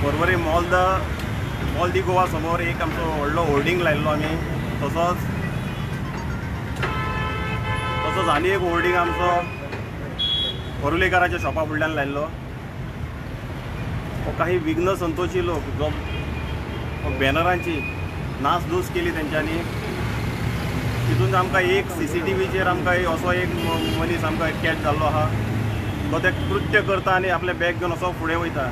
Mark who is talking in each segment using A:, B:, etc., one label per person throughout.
A: Porvorim mall दी गोवा समोर एक आमचो व्हडलो होर्डिंग लायिल्लो आमी, तसोच तसोच आनी एक होर्डिंग आमचो परुलेकाराच्या शॉपा फुडल्यान लायिल्लो. हो काही विघ्न संतोषी लोक जो बॅनरांची नासधूस केली तेंच्यांनी. तितून आमकां एक CCTVचेर आमकां असो एक मनीस आमकां कॅच जाल्लो आहा, तो तें कृत्य करता आनी आपलें बॅग घेवन असो फुडें वयता.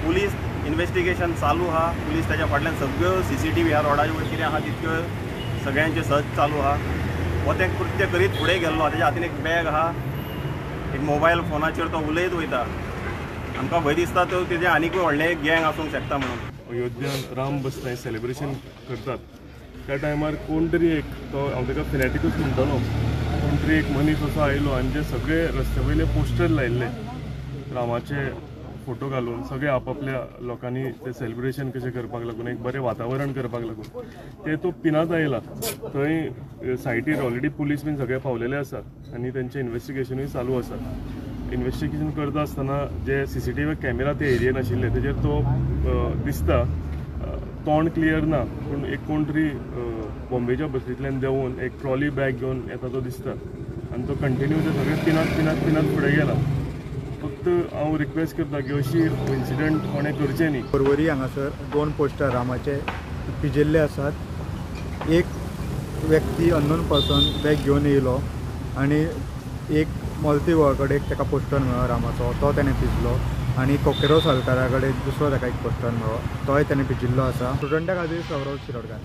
A: पुलीस इन्वेस्टिगेशन चालू आहा, पुलीस ताच्या फाटल्यान सगळ्यो CCTV ह्या रोडाचेर वयर कितें आहा तितक्यो सगळ्यांच्यो सर्च चालू आहा. हो तें कृत्य करीत फुडें गेल्लो आहा, तेच्या हातीन एक बॅग आहा, एक मोबायल फोनाचेर तो उलयत वयता. आमकां भंय दिसता तो तेजें आनीकूय व्हडलें एक गँग आसूंक शकता म्हणून.
B: अयोध्यान राम बसता सेलिब्रेशन करतात त्या टायमार कोण तरी एक, तो हांव ताका फिनॅटिकूच म्हणटलो, कोण तरी एक मनीस असो आयलो आनी जे सगळे रस्त्या वयले पोस्टर लायिल्ले रामाचे फोटो घालून सगळे आपापल्या लोकांनी ते सेलिब्रेशन कशें करपाक लागून एक बरें वातावरण करपाक लागून ते तो पिनात आयला. थंय सायटीर ऑलरेडी पुलीस बीन सगळे पावलेले आसात आनी तेंचें इन्वेस्टिगेशनूय चालू आसा. इन्वेस्टिगेशन करता आसतना जे CCTV camera ते एरियेन आशिल्ले तेजेर तो दिसता, तोंड क्लियर ना पूण एक कोण तरी बॉम्बेच्या बसींतल्यान देंवून एक ट्रॉली बॅग घेवन येता तो दिसता आनी तो कंटिन्यू ते सगळे पिनात पिनात पिनात फुडें गेला. फक्त हांव रिक्वेस्ट करता की अशी इन्सिडंट कोणें करचें न्ही.
C: पर्वरी हांगासर 2 पोस्टर रामाचे पिजिल्ले आसात. एक व्यक्ती अननोन पर्सन बॅग घेवन येयलो आनी एक मॉल्ती गोवा कडेन एक ताका पोस्टर मेळ्ळो रामाचो, तो तेणें पिजलो आनी कोकेरो सालकारा कडेन दुसरो ताका एक पोस्टर मेळ्ळो, तोय तेणें पिजिल्लो आसा. स्टुडंटा खातीर सौरव शिरोडकार.